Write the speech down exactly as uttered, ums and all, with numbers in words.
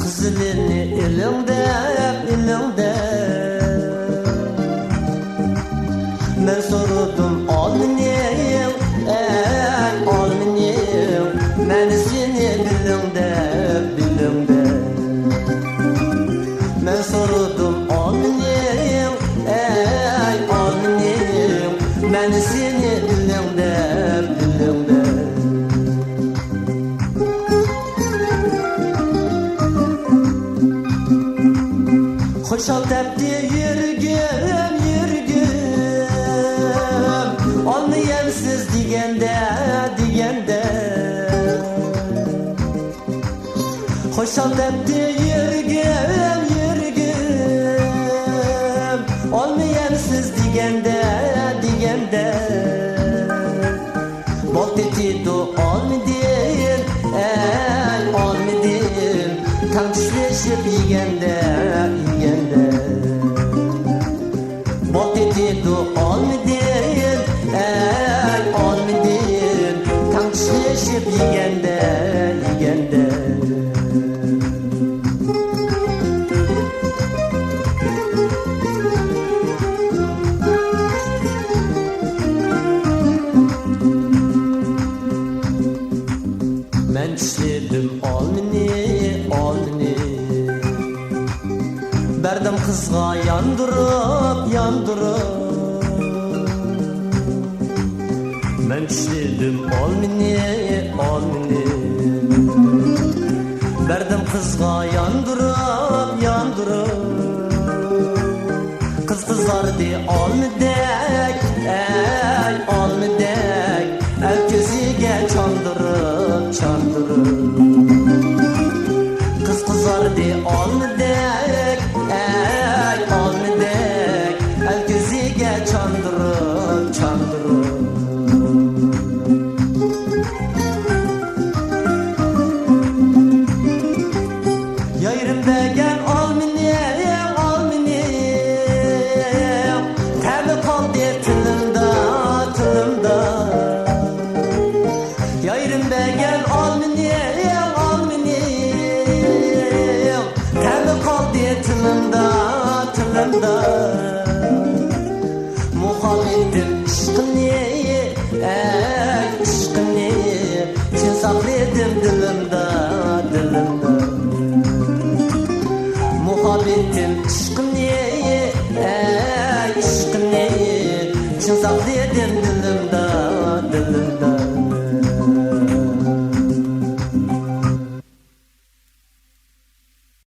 قىزىلىنى ئېلىڭ دەپ، ئېلىڭ دەپ. مەن سورىدىم ئالمىنىڭ، ئەي ئالمىنىڭ، مەنىسىنى بىلىڭ دەپ، بىلىڭ دەپ. مەن سورىدىم ئالمىنىڭ، ئەي ئالمىنىڭ، مەنىسىنى بىلىڭ دەپ، بىلىڭ دەپ. خۇشال تەپتى يۈرىكىم، يۈرىكىم، ئالما يەمسىز دېگەندە، دېگەندە. خۇشال تەپتى يۈرىكىم، يۈرىكىم، ئالما يەمسىز دېگەندە، دېگەندە. بال تېتىيدۇ ئالمىدىن، ئەي ئالمىدىن، تەڭ چىشلىشىپ يېگەندە، يېگەندە. بال تېتىيدۇ ئالمىدىن، ئەي ئالمىدىن، تەڭ چىشلىشىپ يېگەندە، يېگەندە. مەن چىشلىدىم ئالمىنى، ئالمىنى. بەردىم قىزغا ياندۇرۇپ، ياندۇرۇپ. مەن چىشلىدىم ئالمىنى، ئالمىنى. بەردىم قىزغا ياندۇرۇپ، ياندۇرۇپ. قىز قىزاردى ئالمىدەك، ئەي ئالمىدەك، ئەل كۆزىگە چاندۇرۇپ، چاندۇرۇپ. قىز قىزاردى ئالمىدەك، ئەي ئالمىدەك، ئەل كۆزىگە چاندۇرۇپ، چاندۇرۇپ. يايرىم بەرگەن ئالمىنى، ئالمىنى، تەمى قالدى تىلىمدا، تىلىمدا. يايرىم بەرگەن ئالمىنى، ئالمىنى، تەمى قالدى تىلىمدا، تىلىمدا. مۇخاببىتىم ئىشقىنى، ئەي ئىشقىنى، چىن ساقلىدىم دىلىمدا، دىلىمدا. مۇخاببىتىم ئىشقىنى، ئەي ئىشقىنى، چىن ساقلىدىم